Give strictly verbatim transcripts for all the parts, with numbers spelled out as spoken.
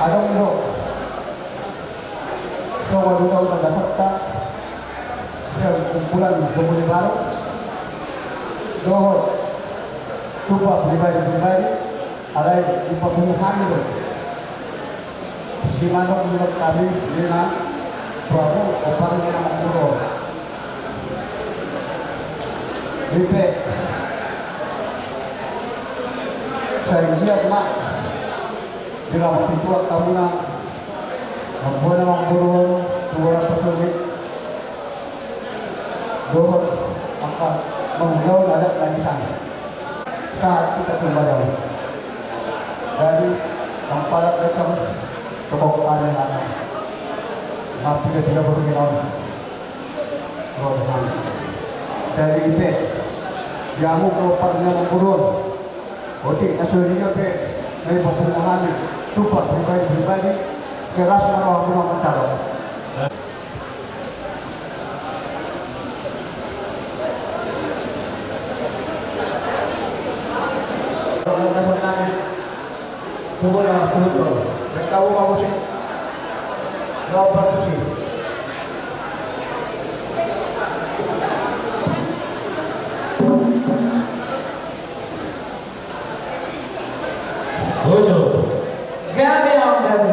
Adong do songon undang-undang dasarta sian kumpulan Dombu ni Baru dohot tupa pribadi-pribadi, alai dipapungu hami do. Simanok nunga hami, ninna, tu hamu, ompar ni amangboru on. I pe, sai anggiat ma diramoti Tuhan hamuna, mamboan amangboru on tu bona pasogit dohot angka mangulahon adat na di sana. Sahat hita tu Badan. Jadi, tampalak datang tokok ari hata. Tapi dia tidak berminat. Jadi, i pe, di hamu ompar ni amangboru on. Otik na so dia pe, na dipapungu hami, tupa pribadi-pribadi, keras ma rohamuna mantaro. Tubu na sulut tol. Rek kamu kamu sih. Lo partusi. Ojo. Gabe on gabe.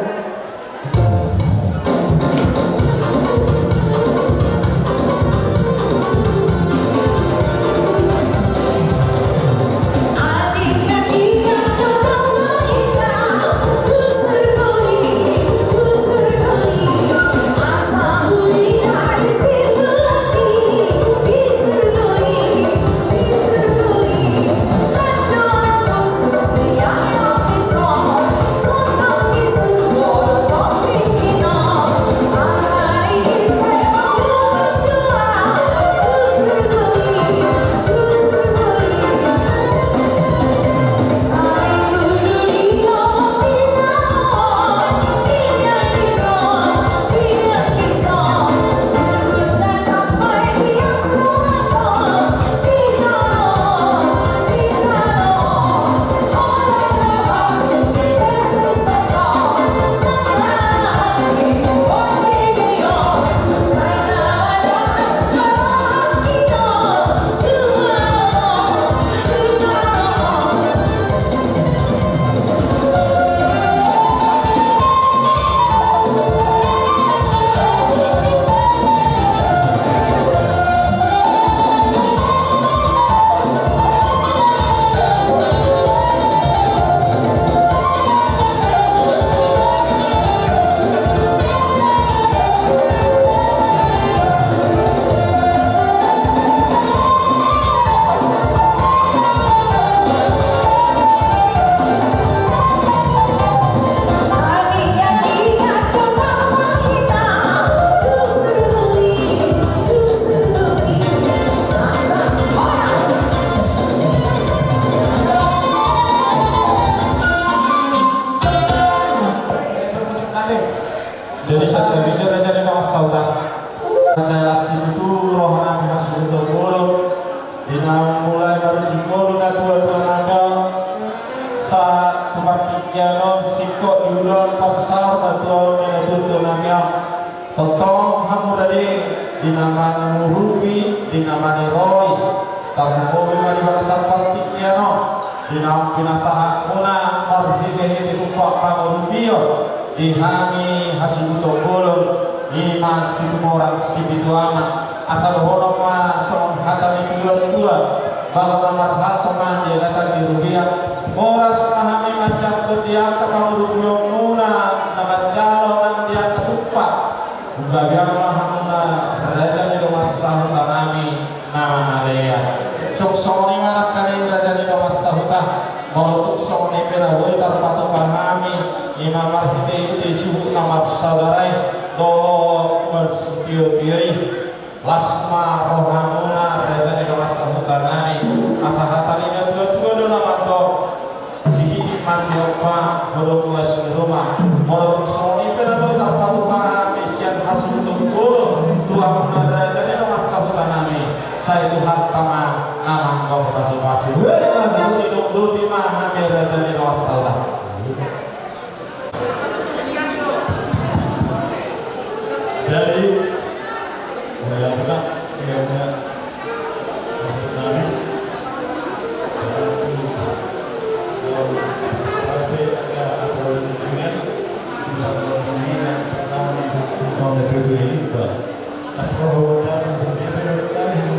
Ia non singkop di ulaon parsaor ma tu ahu ni na tutu nami on. Tongtong hamu rade di na mangurupi, di na maniroi. Tarlumobi ma di bagasan partingkian on di naung pinasahatmuna marhitehite tumpak pangurupion di hami hasuhuton bolon i ma Situmorang Sipitu Ama. Asa dohonon ma songon hata ni tuatua: Bagot na marhalto ma di agatan di robean, horas ma hami manjangkon di angka pangurupionmuna na manjalo nang di angka tumpak. Gabe ma hamuna raja ni dongan sahuta nami na mangalean. Songon i ma nangkaning raja ni dongan sahuta, molo tung songon i pe na boi tarpatupa hami i ma marhitehite suhut na marsaudara i dohot marsitiotio i, las ma rohamuna raja ni dongan sahuta nami. Asa hata ni na tuatua do na mandok: Sihili ma siompa, hodo mula siruma. Molo tung songon i pe na boi tarpatupa hami sian hasuhuton bolon tu hamuna raja ni dongan sahuta nami, sai Tuhanta ma na manggor pasupasu. Sidung doti ma hami raja ni dongan sahuta. Jadi, mulai apa, Pak? Iya, punya. Maksud kami, dalam itu, kalau sampai ada aturan dengan, insya Allah, ini yang pertama, mau itu, itu, itu, Pak. Asal bahwa kami sendiri, kami sendiri,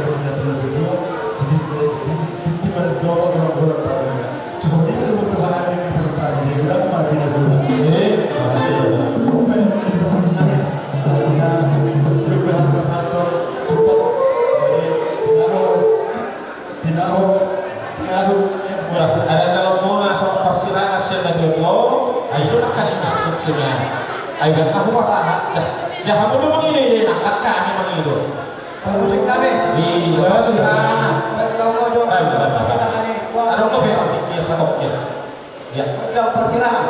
Ada calon mona songon parsirangan sian na tuatua. Ai do nangkaning maksud tu na. Ai baen na hupasahat da. Da hamu do mangido, ide nang nangkaning mangido. Parmusik nami. Ih, parsirangan. Baen kamu do. Baen, baen, baen, baen. Parsirangan i. Adong do pe partingkian satongkin. Ya. Undang parsirangan.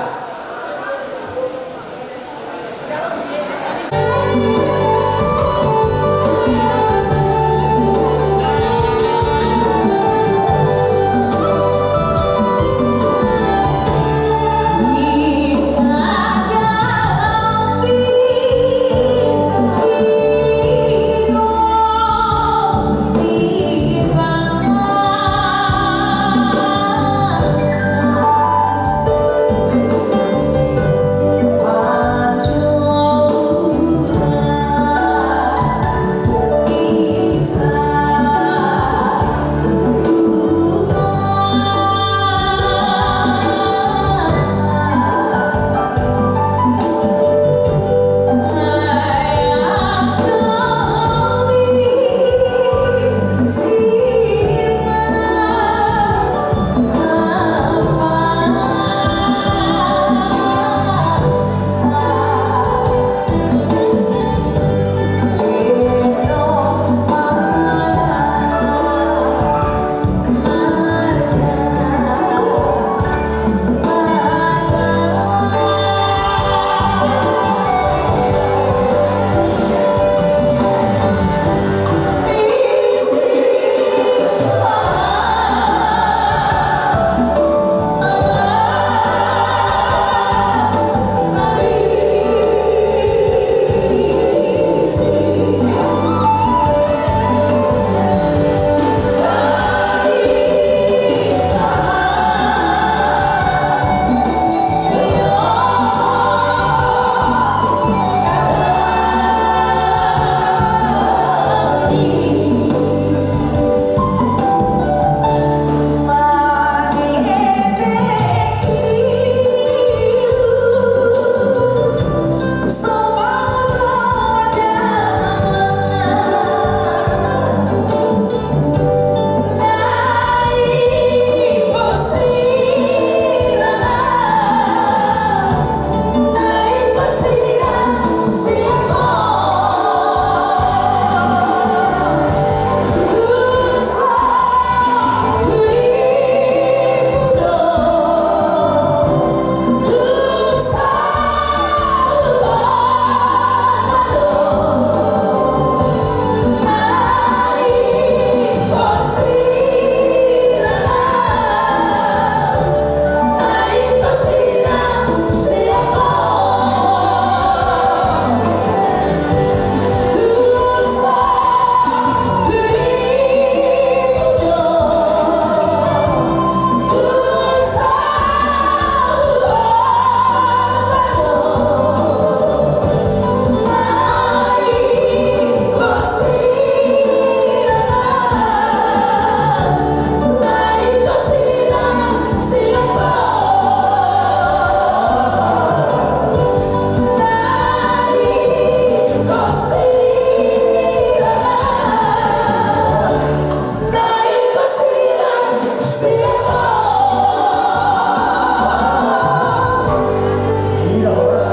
Iya, horas.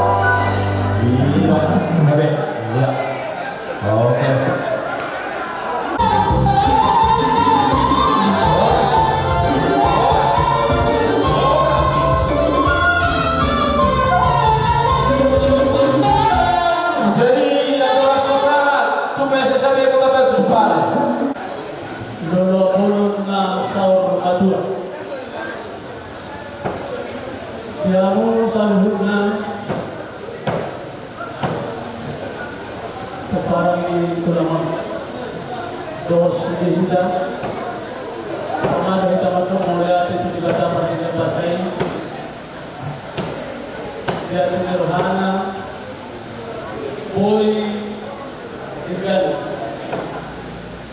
Iya, mebe. Iya. Oke. Jadi, ado rasa sahat tu P S S A B Kota Tanjung Balai. Lolo bolon na saur matua. Di hamu saluhutna, pomparan ni tulang on. Dos di hita. Pertama do hita mandok mauliate tu Debata Pardenggan Basa i. Di asi ni rohana boi denggan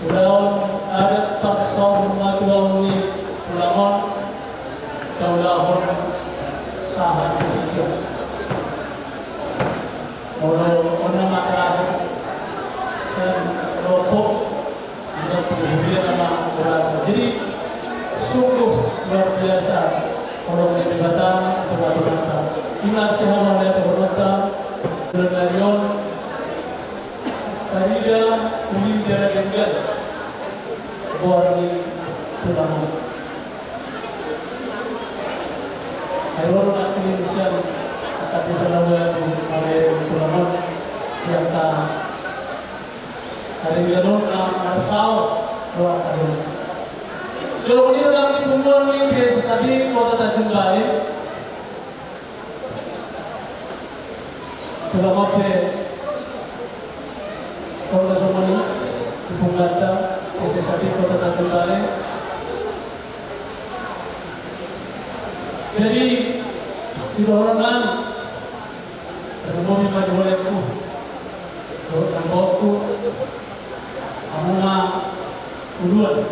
ulaon adat parsaurmatuaon ni tulang on, taulahon sahat di tingki on. Molo on nama terakhir, sian rokok, ada penghuria nama merasa. Jadi, sungguh luar biasa holong ni Debata di tonga-tonganta. Ima sian hami na di tonga-tonganta, bulan nari on, tarida ulin jala denggan goar ni tulang on. Ai ro do nangkin sian angka desa na uli tu mare tulang on, di angka na denggan on na marsaor do angka denggan. Jolo muni do nang di punguan ni P S S A B Kota Tanjung Balai. Tulang on pe, on do songon i, di punguanta, P S S A B Kota Tanjung Balai. Jadi, sidohonon nami, tarlumobi ma di holengku dohot namboatku, hamu ma uluan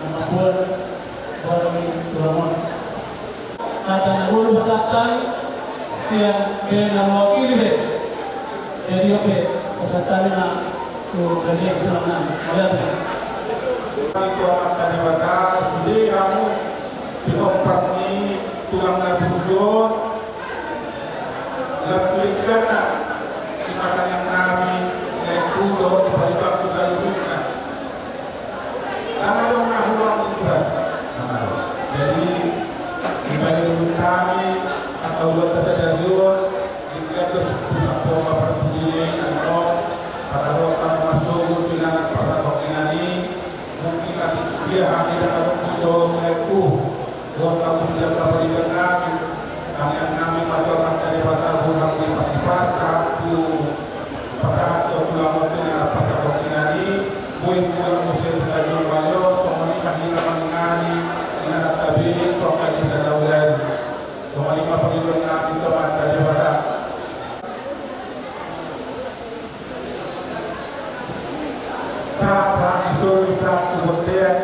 na mamboan goar ni tulang on. Hata na boi pasahat hami sian be na mewakili be. Jadi oke, pasahat hami ma tu be ni tulang nami. Mauliate. Itu amat tadi batas, jadi hamu di kompar ni tulang na burju on. Lam tulikanna di patangiang nami, laengku dohot di paribanku saluhutna. Ndang adong na hurang di Tuhan. Ndang adong. Jadi, dibahen hami angka ulaonta sadari on, denggan do sumpu sampoma parpudi ni annon, pataruhon hamu marsogot tu inganan parsatongkinan i, mungkin atik dia hami ndang adong dohot laengku. Dohot hamu sude angka pariban nami, tangiang nami ma tu Amanta Debata boi hamu dipasu-pasu sahat tu pasahathon tulang on tu inganan parsatongkinan i, boi mulak muse tu Tanjung Balai on, songon i ma hita mangingani ingananta be tu angka desa na uli. Songon i ma pangidoan nami tu Amanta Debata. Sahat-sahat ni solu, sahat tu bontean,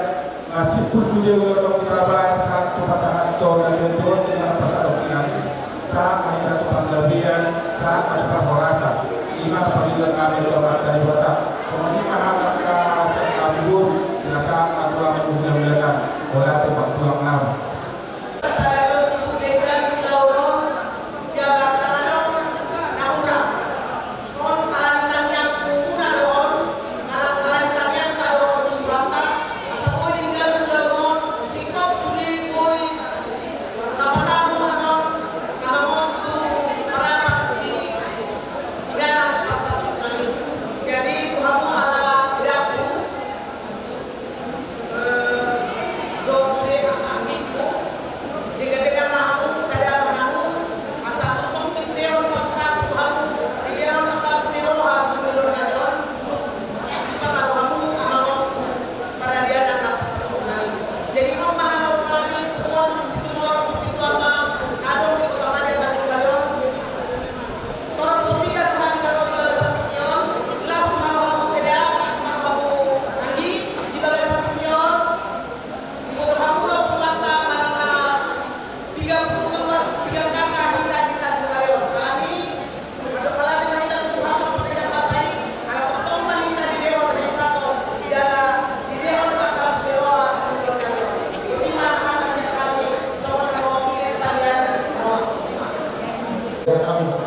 na simpul sude ulaon on tabahen, sahat tu pasahathon na denggan tu inganan parsatongkinan i, sahat ma hita tu panggabean, sahat ma tu parhorasan. Ima pangidoan nami tu Amanta Debata. Songon i ma hata sian hami boru, pinasahat ma tu hamu hulahula nami. Mauliate ma tulang nami. Sadari on tutu denggan ulaon on, jala ndang adong na hurang. On ala ni tangiangmuna do on, ala, ala ni tangiangta do on tu Tuhanta, asa boi denggan ulaon on, singkop sude boi tapataru annon hamamon tu marapat di inganan parsatongkinan i. Jadi tu hamu ala idangku, eh, dohot sude angka anggingku, di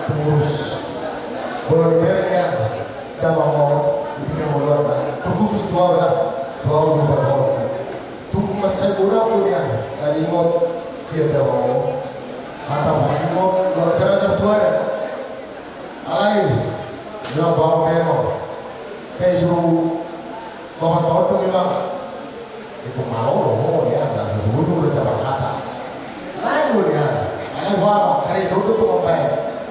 Pengurus. Molo dibereng nian damang on, di tingki ngoluan na terkhusus tu au da, tu au tu parboru. Tung mansai godang do nian na niingot sian damang on. Hata pasingot, dohot ajar-ajar tu adat. Alai, jawab au meno. Sai suru bapak tahu tu memang. Itu malo do ho nian, asa suru do jabar hata. Lain do nian. Alai, bapak, hari itu tu mambaen.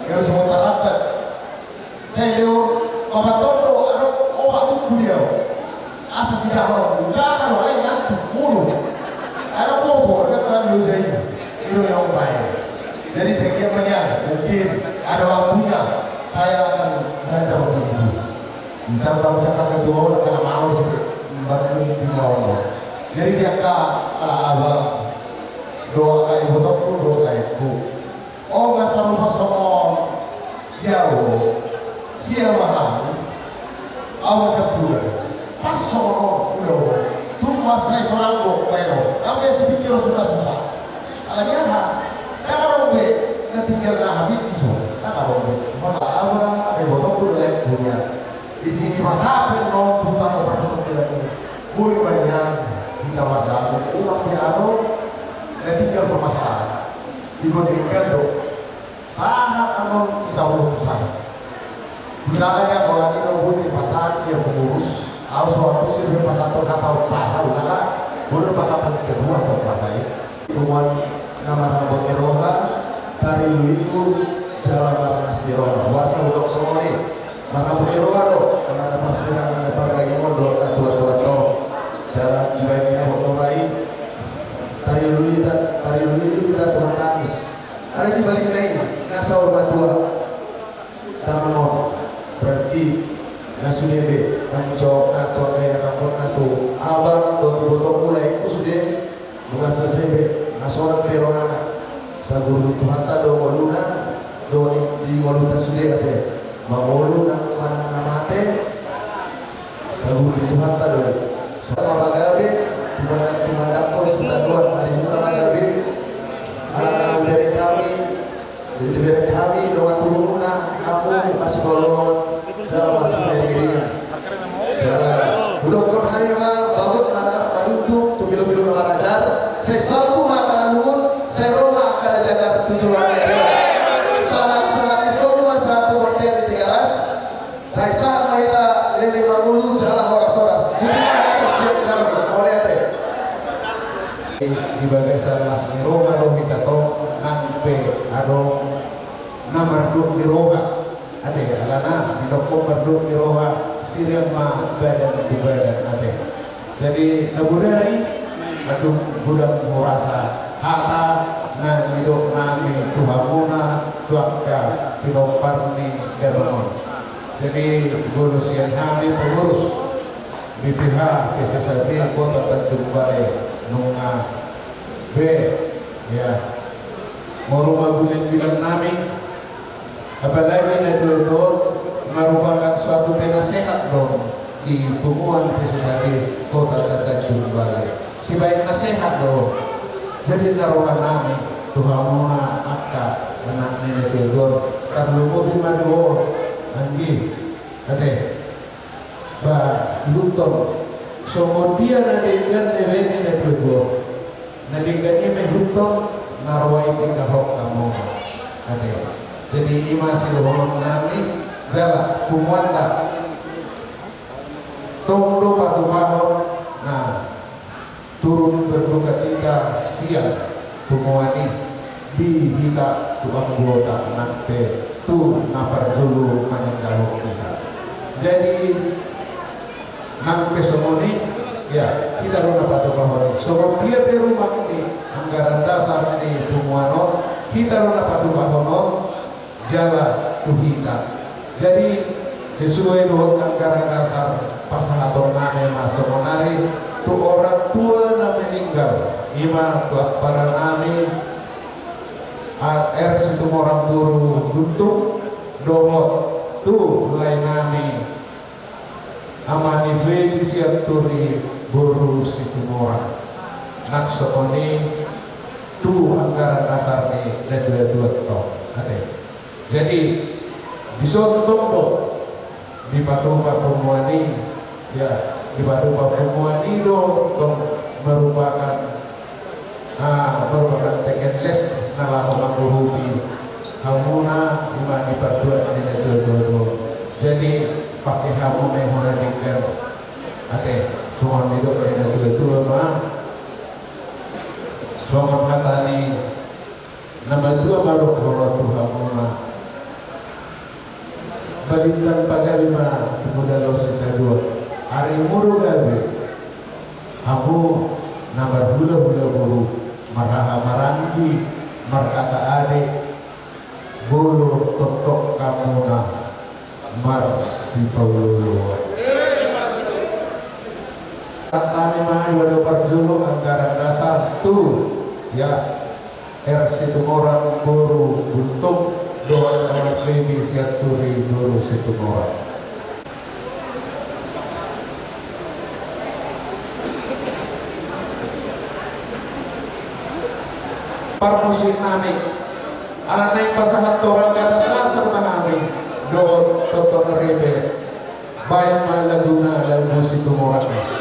Gabe songon tarapet. Sai lehon bapak tahu do, adong opat buku dia. Asa sijaha, jaha do, alai ngantuk mulu. Akhirna bobo, na kan lo jai. Iro yang baik. Jadi sekian menyan, mungkin ada waktunya saya akan belajar untuk itu. Ditambah misalkan ketua, karena malam sudah bangun tinggal. Jadi dia ka ala abang, doa ka ibotongku, doa ka ibu. O, nga sarupa songon dia, o, sia mahal. Au sapuran. Pas songon on, udah, o. Tung mansai sorang do, baero. Ampe sipikir sudah susah. Ala dia ha. Taka dong be, na tinggal na habis iso. Taka dong be. Maka apa, ada botol udah lain punya. Di sini masapen no, tutang pas itu lagi. Boi banyak, kita wardami, ulang dia ado. Na tinggal permasalahan. Dibandingkan do. Sahat annon hita urusan. Ulala, ya, kalau kita mau dipasahat siap pengurus, harus waktu sih dipasahat, kata pasa, ulala, boleh pasahat ketua atau pasa ya. Punguan na marhabot ni roha, tarilu-ilu, jala marlas ni roha. Boasa hudok songon i, marhabot ni roha do, mana na parsirangan na pardagingon do, na tua-tua do. Jala dibaen ni habot ni roha i, tarilu-ilu hita, tarilu-ilu hita tu manangis. Alai di balik na i, nga saur matua. Damang on, berarti na sude be tanggung jawab na tu angka ianakhon na tu abang dohot ibotongku, laengku sude. Nunga selesai be, nga sonang be rohana. Saguru ni Tuhanta do ngoluna, do ni, di ngolunta sude ate. Mangolu na manang na mate. Saguru ni Tuhanta do. Songon ma gabe, tumandang, tumandangkon sitadoan arimuna ma gabe. Ala na hubereng hami, dibereng hami dongan tulumuna, hamu masipaolooloan, jala masipairing-iringan. Jala hudokkon hami ma, bagot ma na manundung tu pilo-pilo na marajar, sai salpu ma angka na lungun, sai ro ma angka na jagar tu joloan ni ari on. Sahat-sahat ni solu ma sahat tu bontean ni Tigaras. Sai sahat ma hita leleng mangolu jala horas-horas. Boti ma hata sian kami, mauliate. Di bagasan las ni roha do hita tong, nang pe adong na mardok ni roha. Ate, alana didokkon mardok ni roha, sirian ma badan tu badan, ate. Jadi, na bodari, atung godang hurasa hata na nidok nami tu hamuna, tu angka pinompar ni damang on. Jadi, molo sian hami pengurus B P H P S S A B Kota Tanjung Balai, nunga be, ya, molo ma bulan-bulan nami, apalagi na tua-tua on, merupakan suatu penasehat do di punguan P S S A B Kota Tanjung Balai. Sibaen nasehat do. Jadi na roha nami tu hamuna angka anak ni na tua-tua on, tarlumobi ma do, anggi, ate. Ba, ihuthon songon dia na denggan na baen ni na tua-tua on. Na denggan i ma ihuthon, na roa i tinggalhon hamu ma, ate. Jadi, i ma sidohonon nami, jala punguanta. Tong do patupahon, na turut berdukacita sian punguan i di hita tu anggota nang pe tu na parjolo maninggalhon hita. Jadi, nang pe songon i, ya, hita do na patupahon i. Songon dia pe rumang ni anggaran dasar ni punguan on, hita do na patupahon on jala tu hita. Jadi, sesuai dohot anggaran dasar, pasahaton nami ma songonari tu orang tua na meninggal, i ma tu ampara nami, A R Situmorang boru Guntung, dohot tu lae nami, Ama ni Feby Sianturi boru Situmorang. Nang songon i tu anggaran dasar ni na tua-tua on, ate. Jadi, dison tong do dipatupa punguan i, ya, dipatupa punguan i do tong merupakan, ah, merupakan teken les na laho mangurupi hamuna, ima di partua ni natuatua do. Jadi, pake hamu ma i hona denggan. Ate, songon nidok ni natuatua ma, songon hata ni na matua ma dohonon tu hamuna: Balintang pagabe ma tu muda laos sitadoan. Ari muru gabe hamu na marhulahula boru, marhaha maranggi, marhata ade, molo tongtong hamuna marsipaolooloan. Hami ma i, pada parjolo anggaran dasar tu, ya, R Situmorang boru Gultom dohot Amang Feby Sianturi boru Situmorang. Parmusik nami, ala naeng pasahat torang hata sahat ma hami dohot tontonan ripe. Baen ma laguna, lagu Situmorang.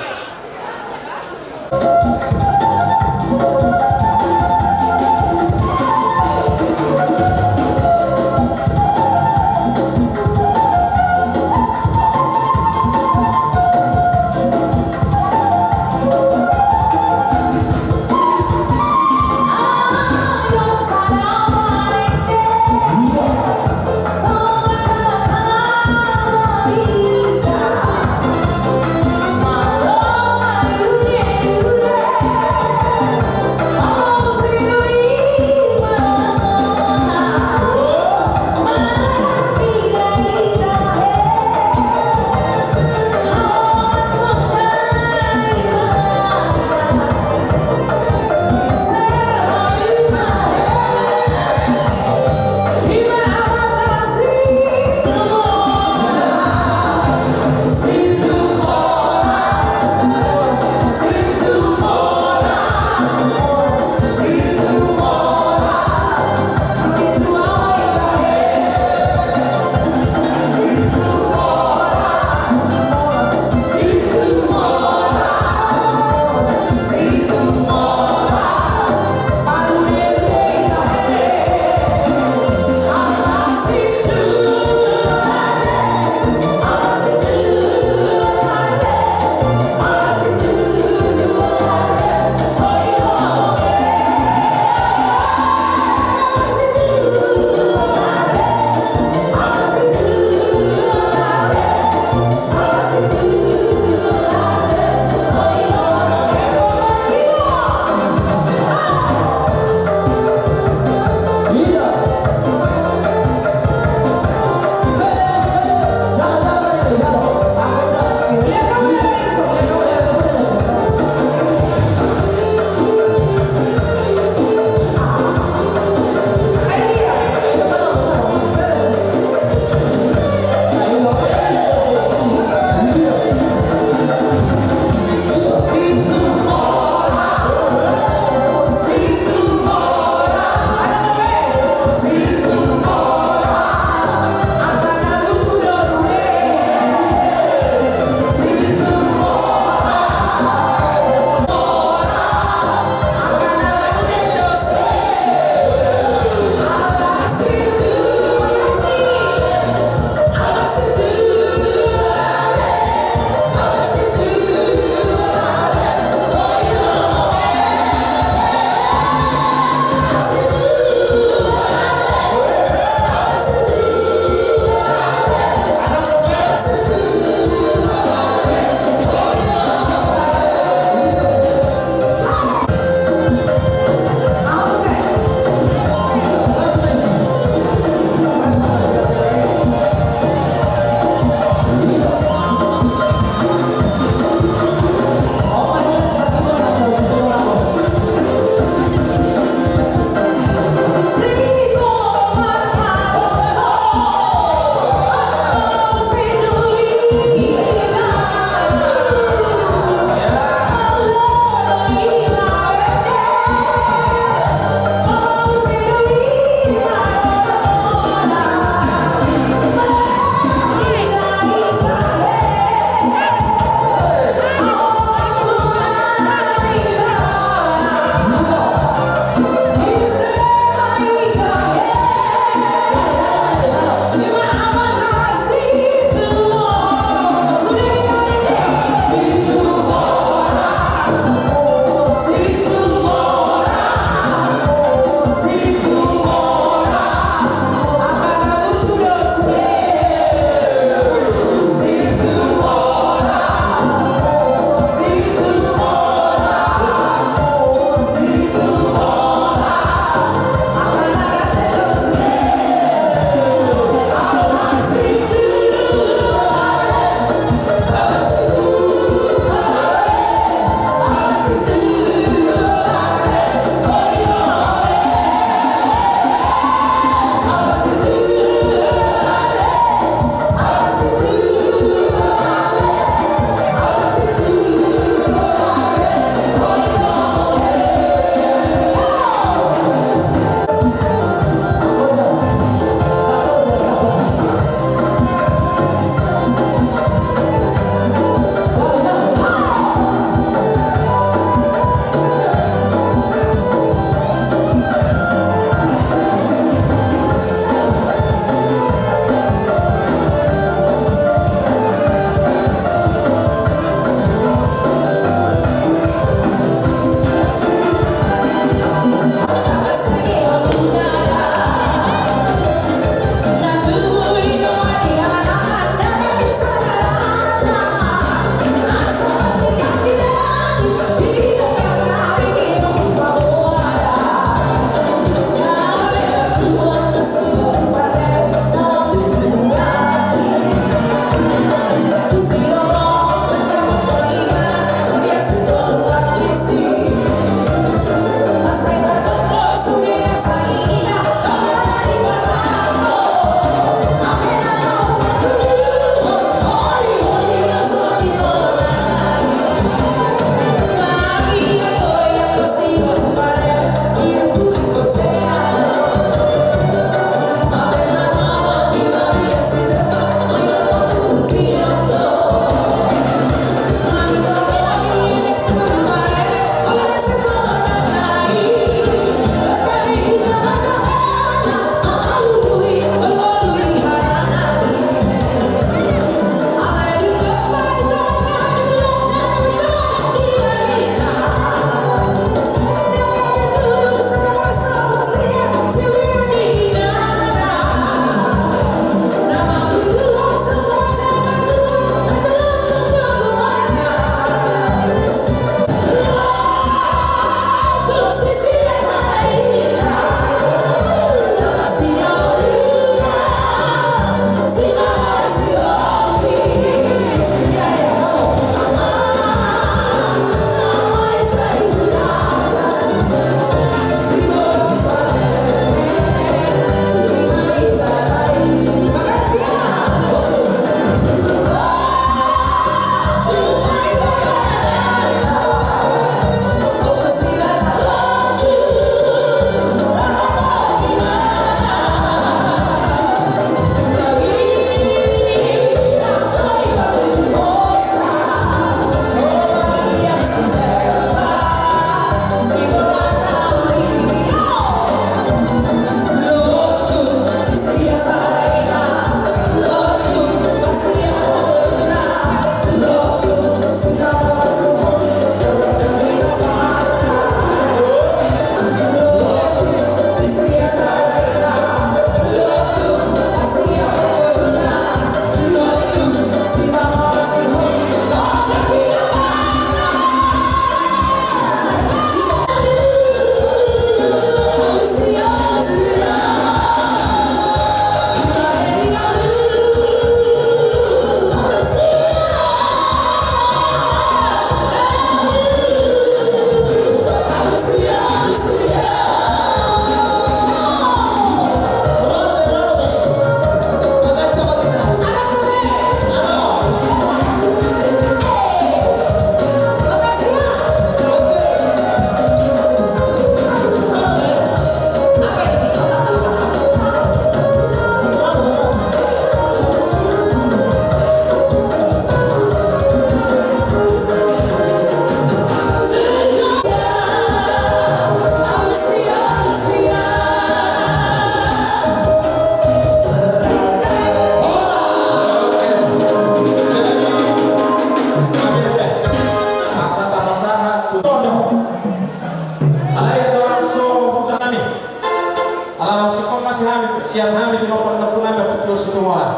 Sian hami pinompar ni ompunami Ompu Tuan Situmorang.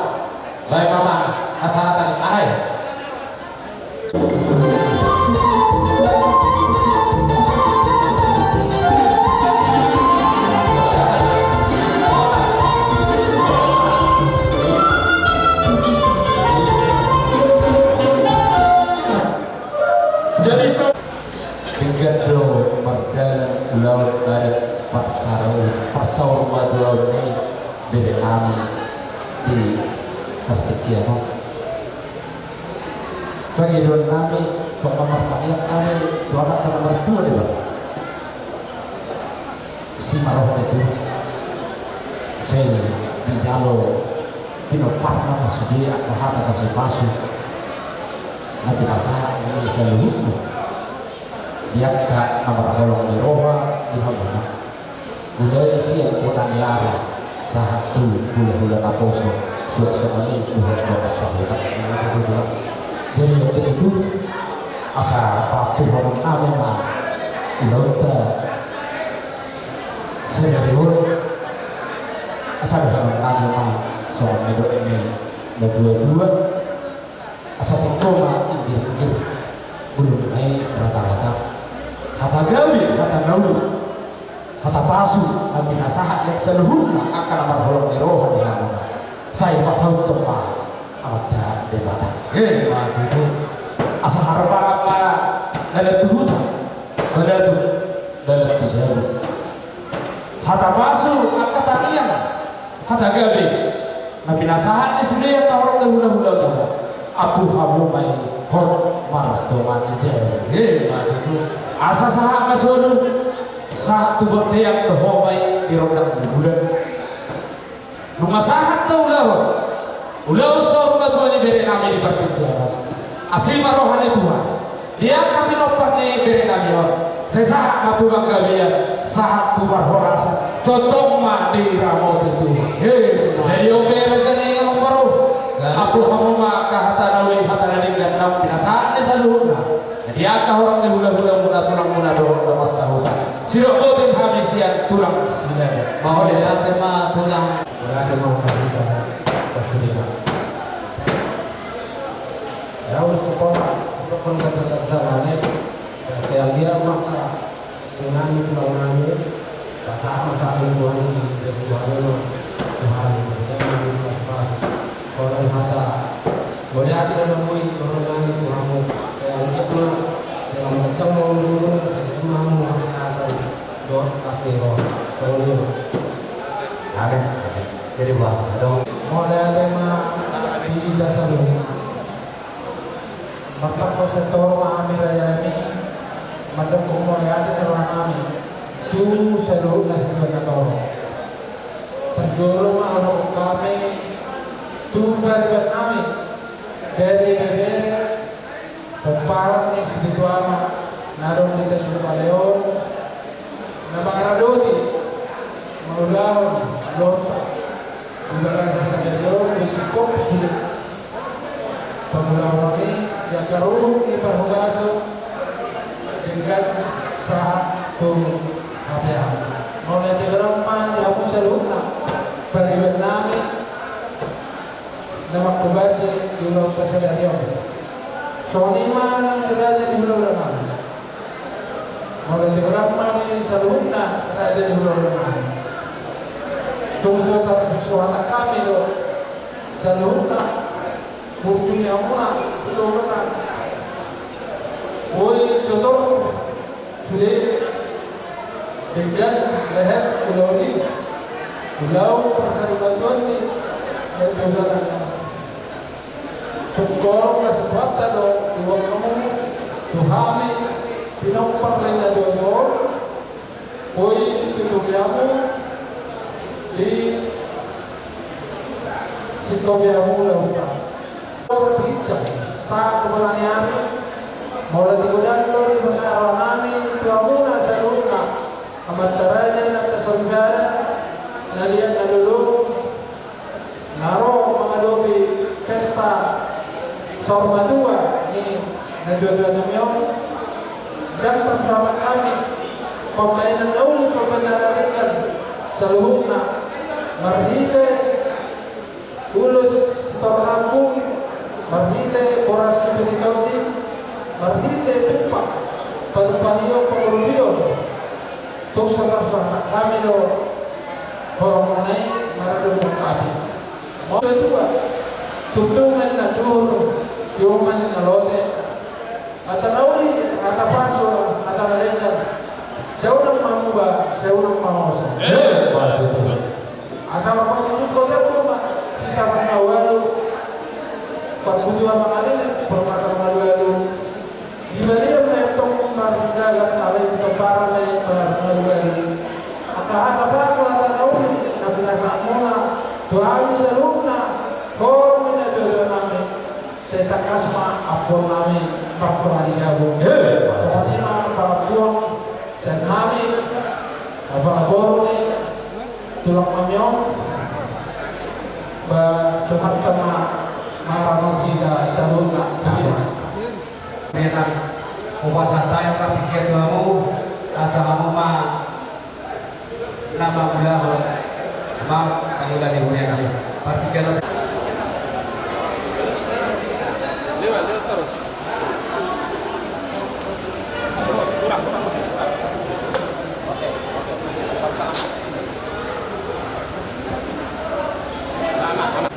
Baen ma amang, asa hata ni aha i. Jadi, denggan do mardalan ulaon adat parsaur-, parsaurmatuaon ni berenami di partingkian on. Pangidoannami, tong ma martangiang hami tu Amanta na martua Debata. Asi ma roha ni Tuhan. Sai dijalo pinomparna ma sude angka hata pasupasu na pinasahat ni saluhutna di angka na marholong ni roha di hamuna. Mulai sian bona ni ari sahat tu hulahula naposo, suang songon i dohot na marsahutan. Jadi, on pe tutu, asa papuhonon nami ma ulaonta sadari on, asa dohonon nami ma songon nidok ni natuatua. Asa tingko ma inggir-inggir, bulung na i rata-rata. Hata gabe, hata na uli, hata pasu na pinasahat ni saluhutna angka na marholong ni roha di hamuna. Sai pasauthon ma Amanta Debata. Emma tutu. Asa harbangan ma dalan tu huta, balatuk dalan tu jabu. Hata pasu angka tangiang, hata gabe na pinasahat ni sude angka horong ni hulahulamuna, ampu hamu ma i hot mardongan ni jabu. Emma tutu. Asa sahat ma solu, sahat tu bontean, toho ma i di rondang ni bulan. Nunga sahat do ulaon, ulaon saurmatua ni berenami di partingkian on. Asi ma roha ni Tuhan di angka pinompar ni berenami on. Sai sahat ma tu panggabean, sahat tu parhorasan, tongtong ma diramoti Tuhan. Emma. Jadi on pe raja ni Amangboru, ampu hamu ma angka hata na uli, hata na denggan naung pinasahat ni saluhutna. Jadi angka horong ni hulahulamuna, tulangmuna dohot na marsahutan. Sidok botima hami sian tulang Silaban. Mauliate ma tulang. Mauliate ma tulang. Sasudena. Ya, urus kepala, untuk pengganjal-ganjal ale. Ya, sian dia maka Tuhan, Tuhan nami, pasahat ma sahat ni Tuhan i, Tuhan i, Tuhan i, Tuhan i, pas-pas. Holan hata, mauliate ma namui, holan nami, Tuhan i, sai anggiat ma, sai lam kencang ma umurmuna, sai lam ma hamu hasahatan dohot las ni roha. Songon i ma. Amin. Jadi, bah, adong. Mauliate ma di hita saluhutna. Martangkas sentong ma hami raja nami, mandok mauliate ni roha nami tu saluhut na situan na torop. Parjolo ma hudok hami tu pariban nami, bere ibebere, pomparan ni sipituana na adong di Tanjung Balai on, na mangaradoti mangulahon ulaonta di bagasan sadari on, di singkop sude pangulahon i, di angka ruhut ni parhorasan, denggan sahat tu hapean. Mauliate godang ma di hamu saluhutna pariban nami na manghobasi di ulaonta sadari on. Songon i ma nang di raja ni hulahula nami. Mauliate godang ma di saluhutna raja ni hulahula nami. Tung so tar-, so hata hami do saluhutna, burju ni hamuna hulahula nami. Boi so torop sude denggan lehet ulaon i, ulaon parsaurmatuaon ni hulahula nami. Tung torop na sahat do diboan hamu tu hami pinompar ni natuatua on, boi dituturi hamu, disingkopi hamu ulaonta. Sahat tu bona ni ari, mauliate godang do di pasahat roha nami tu hamuna saluhutna, amanta raja, inanta soripada, na liat na lolo, na ro mangadopi pesta saurmatua ni natuatua nami on. Ndang tarsuamat hami pambahenan na uli, pambahenan na denggan saluhutna. Marhite ulos sitorlambung, marhite boras sipititondi, marhite tumpak padupahion pangurupion, tung sagar sahat hami do horong na i maradophon hami. Mauliate ma tutu, tung dong ma i na duhur, dong ma i na lote. Hata na uli, hata pasu, hata na legan. Sai unang mamuba, sai unang mamosa. Eh, patutu. Asa marpasusuhon hami tu sisarang na ualu, parbutuha mangalilit, parmata mangalualu. Di balian ma i tong mardalan, alai di tompara ma i mangalualu. Angka hata pasu, hata na uli na pinasahatmuna tu hami saluhutna, horong ni natuatua nami. Sai tangkas ma ampuonnami martua di jabu. Eh. Songon i ma pangampuon sian hami, apala boru ni tulang nami on. Ba Tuhanta ma mangaramoti hita saluhutna. Amin. Amin. Hupasahat hami partingkian tu hamu, asa hamu ma na mangulahon, ma-, mangula ni huria nami. Partingkian.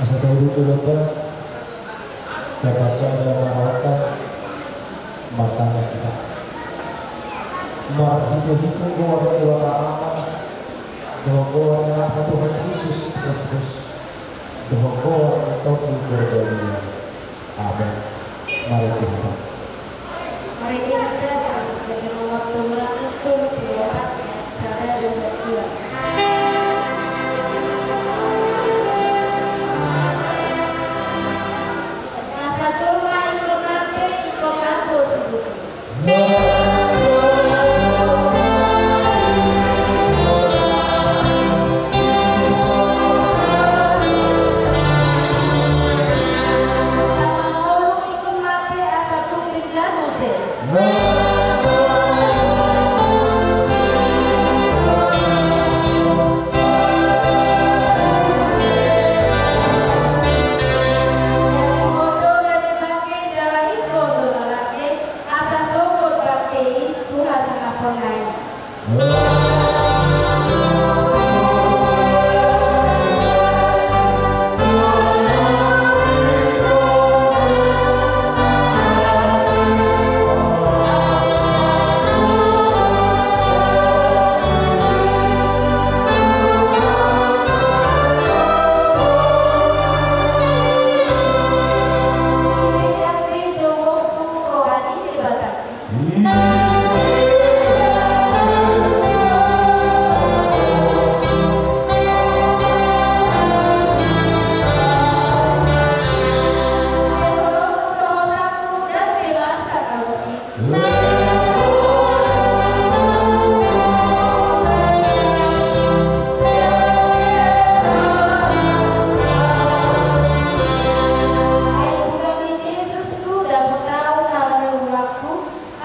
Asa tauduti do hita. Tapasada ma rohanta, martangiang hita. Marhitehite goar ni Debata Ama, dohot goar ni Anakna Tuhan Jesus Kristus, dohot goar ni Tondi Porbadia. Amen. Marende hita. Marende hita sian Buku Ende Nomor tolu ratus tolu pulu opat, ayat sada dohot dua. Asa jolma ingkon mate, ingkon lam do siboto. Mangolu ingkon mate asa tung denggan muse. Asa sogot bangke i tu hasangaponna i.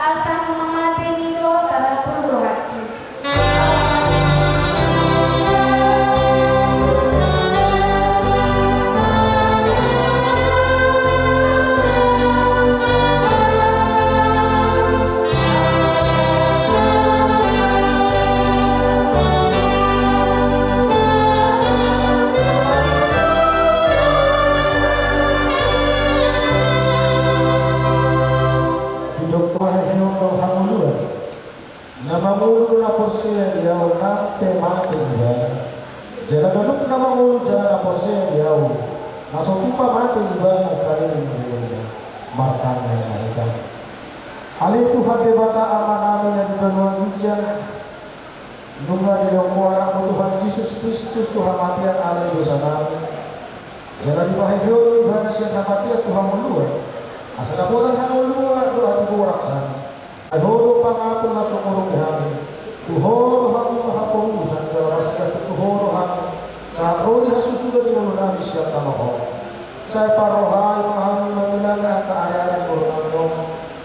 Asa nunga mate i do tarapul rohangki. Didok tu haheheon do hangoluan. Na mangolu do na porsea di Ahu, nang pe mate ibana. Jala ganup na mangolu jala na porsea di Ahu, na so tupa mate ibana saleleng ni lelengna. Martangiang ma hita. Ale Tuhan Debata Amanami na di banua ginjang, nunga dilehon Ho Anakmu Tuhan Jesus Kristus tu hamatean ala ni dosanami. Jala dipahehe Ho do ibana sian hamatean tu hangoluan, asa dapotan hangoluan do hatigoran hami. Ai Ho do pangapul na so hurang di hami. Tu Ho do hami marhapomusan jala marsigantung tu Ho do hami, sahat ro di hasusuda ni ngolunami sian tano on. Sai parrohai ma hami mamillang angka ariari ni ngolunami on,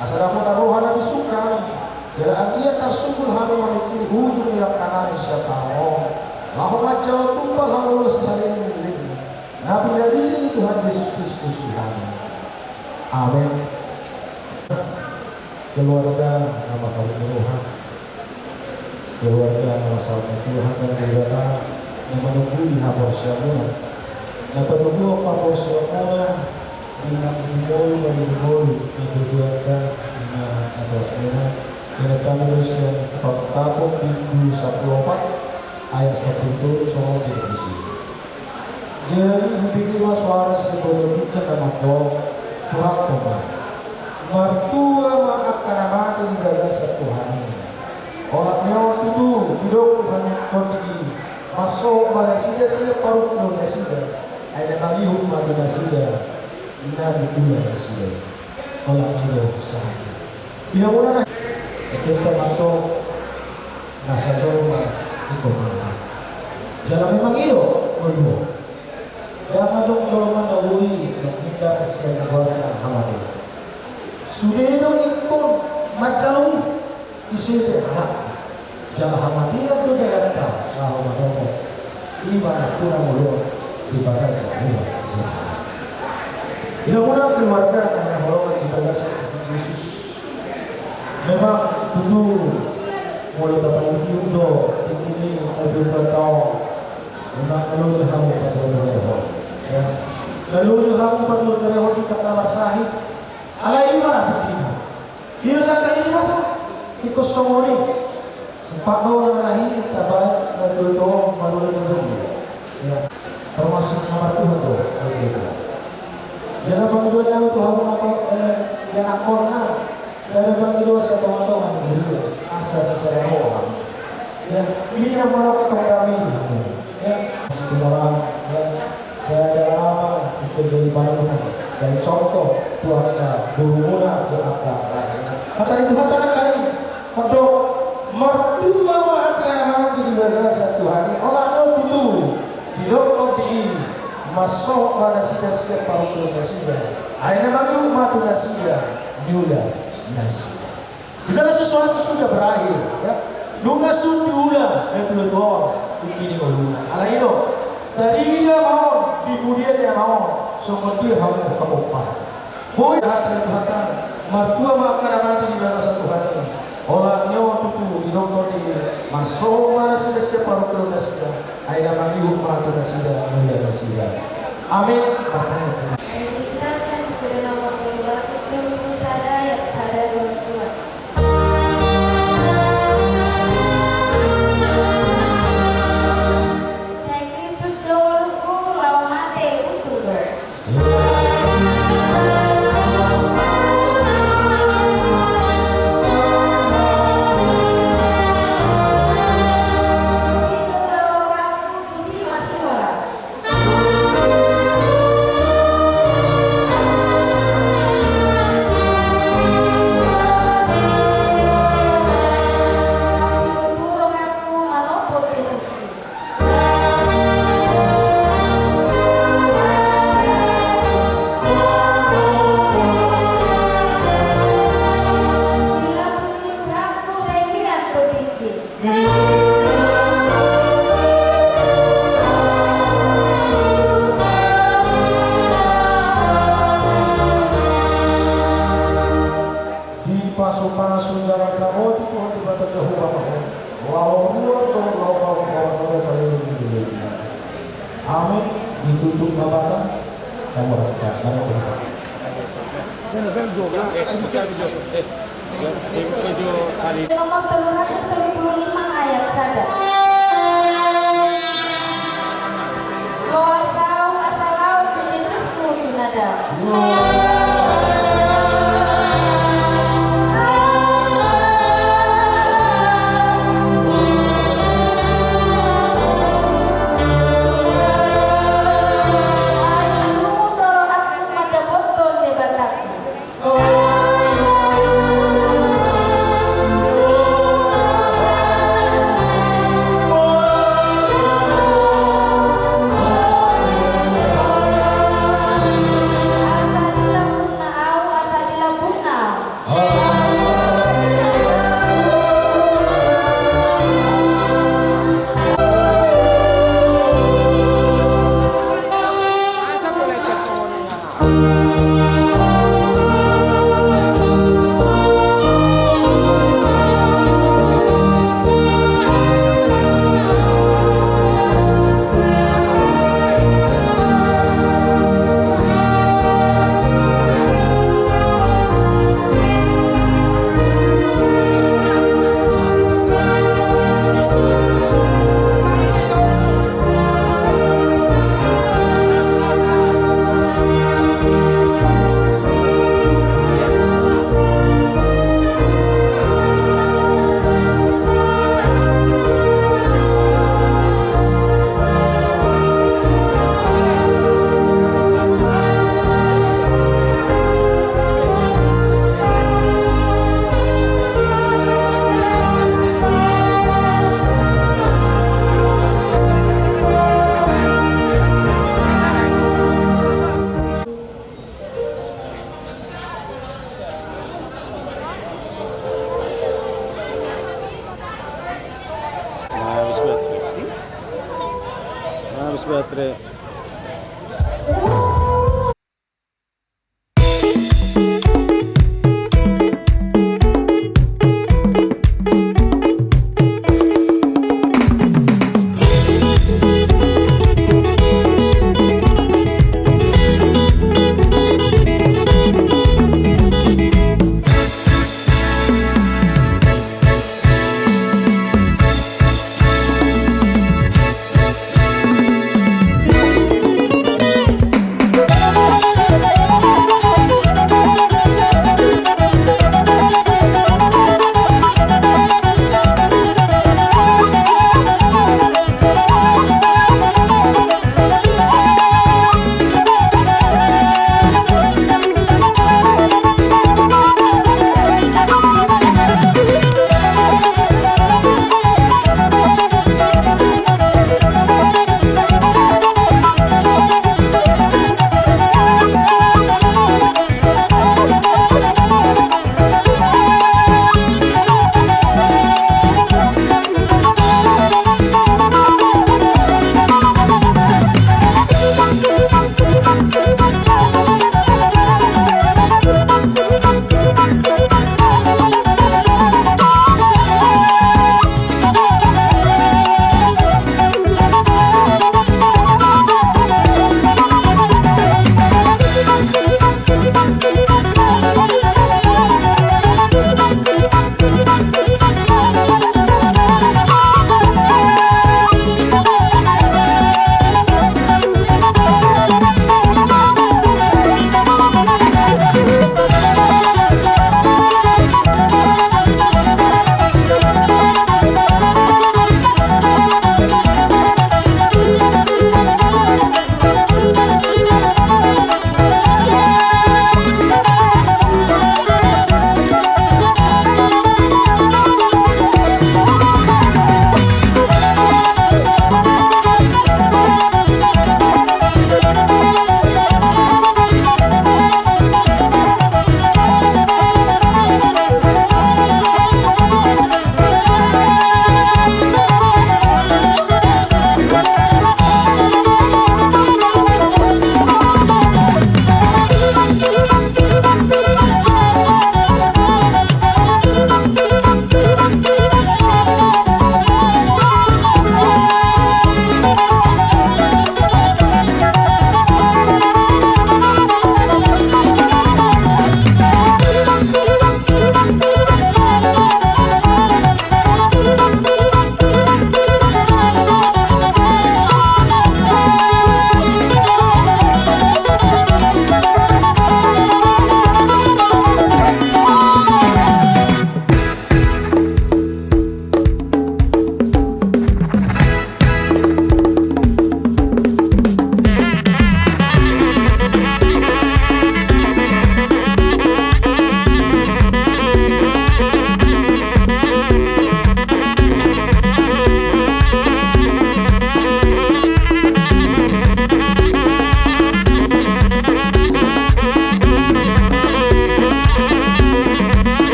asa dapotan roha na bisuk hami, jala anggiat tarsungkul hami mamingkiri ujung ni langkanami sian tano on. Laho manjalo tumpal hangoluan sisada i, na pinadiri ni Tuhan Jesus Kristus di hami. Amen. Keluarga na mangkaholongi roha, keluarga na mangkaholongi roha, keluarga na manunggu di haporseaonmuna, na patoguhon haporseaonmuna di na jumolo, na jumolo, na tuatua, na natorasmuna. Ingot hami do sian Pangungkapon bindu sampulu opat ayat sampulu tolu songon on didok disi. Jadi hubege ma suara siboto ginjang na mandok, surathon ma: Martua ma angka na mate di bagasan Tuhan i. Olat ni on tutu, didok Tuhan i, Tondi i, mansohot ma nasida sian parungkilon nasida, ai na mangihut ma tu nasida na niula nasida i. Olat ni on sahat. Di hamuna na, epenta mantong na sajolma ingkon mangan. Jala memang i do, molo ndang adong jolma na boi manghindar sian goarna hamatean. Sude do ingkon manjalo i, ise pe halak. Jala hamatean do dalanta laho manopot. I ma na hula-hula di bagasan Tuhan. Di hamuna keluarga na hinaholongan di bagasan Kristus Jesus. Memang tutu molo tapaihut do tingki ni na piga taon. Memang na loja hamu patortorehon. Ya. Na loja hamu patortorehon di tanggal marsahit. Alai i ma na tingkina. Di na sangkali i ma ta ingkon songon i. Sempat do na lahir tabaen na tuatua on marula na badia. Ya. Termasuk na martuhan do na tuatua. Jala pangidoan nami tu hamu na, eh, ianakhonna, sada pangidoan sian tonga-tonga ni huria, asa sisada roha. Ya, mian ma tongtong hami di hamu. Ya, situmorang, ya, sada ama ingkon jadi panutan, jadi contoh tu angka borumuna, tu angka laenmuna. Hata ni Tuhanta nangkaning mandok, martua ma angka na mate di bagasan Tuhan i. Olat ni on tutu, didok Tondi i, mansohot ma nasida sian parungkilon nasida, ai na mangihut ma tu nasida niula nasida. Segala sesuatu sudah berakhir, ya. Nunga sun diula na tuatua on tingki ni ngoluna. Alai i do, tarida ma on di pudian ni ama on, songon dia hamu hapompar. Boi hata ni Tuhanta, martua ma angka na mate di bagasan Tuhan i. Olat ni on tutu, didok Tondi i, mansohot ma nasida sian parungkilon nasida, ai na mangihut ma tu nasida niula nasida. Amin. Martangiang. Ayat hita sian Buku Ende nomor tolu ratus dua pulu sada, ayat sada, dua pulu dua. Sai Kristus do ngolungku, laho mate untung be. Tusi do laho rohangku, tusi ma sihol. Dipasupasu jala diramoti Tuhan Debata Jahowa ma ho, laho ruar dohot laho pauk, laho pauk saleleng ni dunia. Amin. Ditutup ma bata. Samura kita, mari kita. Nomor tolu ratus tolu pulu lima ayat sada. Loas ahu asa laho tu Jesusku tu na dao. Ai lungun do rohangku mandapothon Debatangku. Suatre.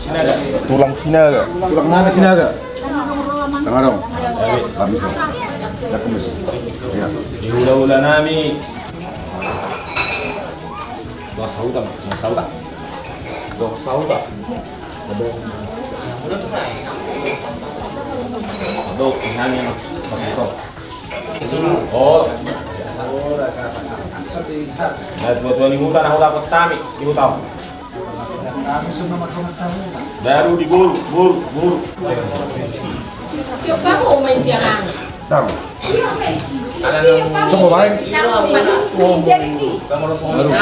Sinaga. Tulang Sinaga. Tulang nami Sinaga. Tangga dong. Kami so. Cakep, Mas. Iya. Di hula-hula nami. Dos sauta, dos sauta. Dos sauta. Aduh, nani, Mas. Oh. Nah, tua-tua ni huta, na hudapot hami di huta. Baru di boru, boru, boru. Tiap kamu main siang. Tahu. Coba baik. Baru.